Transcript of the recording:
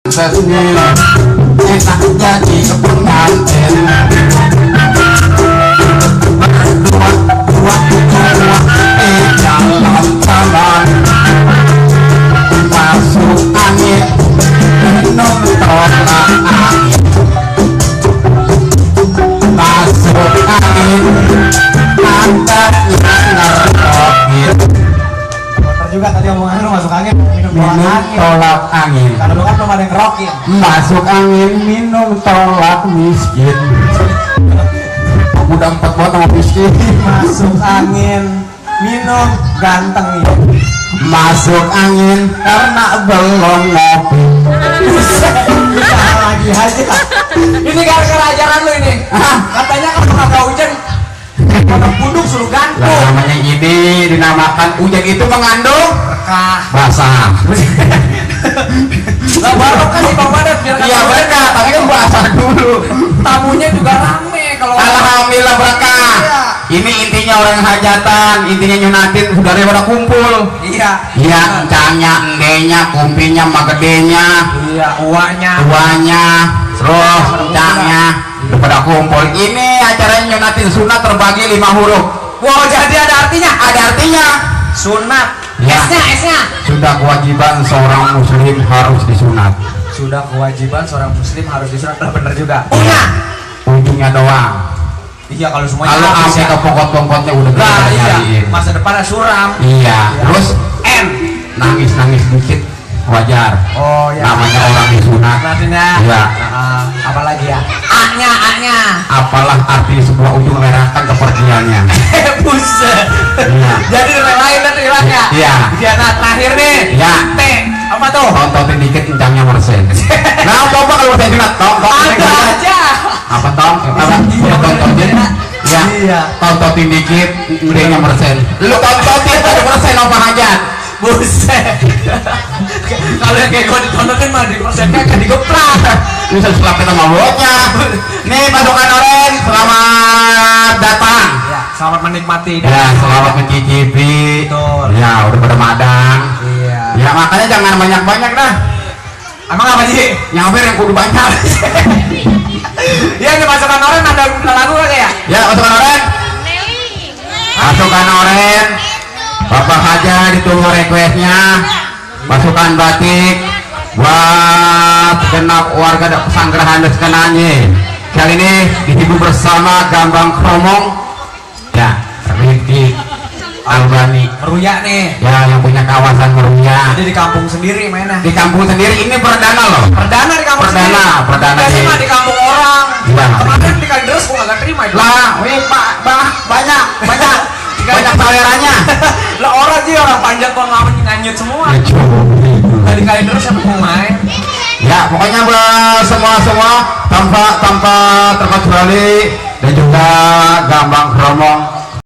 Sesungguhnya enak jadi pengantin berdua jalan taman masuk angin minum tolak angin masuk angin pantatnya ngerokit juga tadi omongan lu masuk angin minum tolak angin karena lu kan belum ada yang ngerokin masuk angin minum tolak miskin udah 4 buat sama miskin masuk angin minum ganteng ya masuk angin karena belum ngopi lagi aja ini gara-gara ajaran lu ini katanya kan kagak hujan pada buduk suruh gantung namanya ini dinamakan hujan itu mengandung berkah basah lah baru kan Bang Madat biar iya berkah tapi kan basah dulu tamunya juga rame kalau alhamdulillah berkah ini intinya orang hajatan intinya nyunatin saudara pada kumpul iya encangnya endenya kumpinya magedenya iya uanya terus encangnya pada kumpul ini acaranya nyunatin sunat terbagi 5 huruf wow jadi ada artinya sunat ya. esnya sudah kewajiban seorang muslim harus disunat lah bener juga ujungnya doang iya kalau semuanya kalau habis sampai ke pokok-pokoknya udah lah iya nyariin. masa depannya suram Iya terus nangis dikit wajar oh ya namanya orang disunat artinya iya apalagi ya A-nya apalah arti sebuah ujung merah kan kepergiannya buset iya jadi relain dan hilangnya iya nah terakhir nih iya T apa tuh tontonin dikit kencangnya mersen nah coba kalau mersen sunat ada aja apa tontonin ya iya tontonin dikit udahnya mersen lu tontonin ada mersen apa aja buset kalau yang kayak gue ditontonin mah di persennya kan digeprak bisa selapin sama botnya nih pasukan oren selamat datang ya selamat menikmati ya selamat mencicipi betul ya udah pada madang iya ya makanya jangan banyak-banyak dah emang apa sih nyamper yang kudu banyak ya ini pasukan oren ada lagu kagak ya pasukan oren pasukan oren Bapak Haja ditunggu requestnya pasukan batik buat genap warga Pesanggerahan Deskenanye kali ini dihibur bersama Gambang Kromong ya Riki Albani meruya nih ya yang punya kawasan meruya jadi di kampung sendiri mainnya di kampung sendiri ini perdana loh perdana di kampung perdana sendiri di kampung orang iya kemarin di Kalideres gua gak terima itu lah wih banyak saleranya lah orang sih orang panjang kok nganyut semua dari Kalideres siapa mau main ya pokoknya semua tanpa terkecuali dan juga Gambang Kromong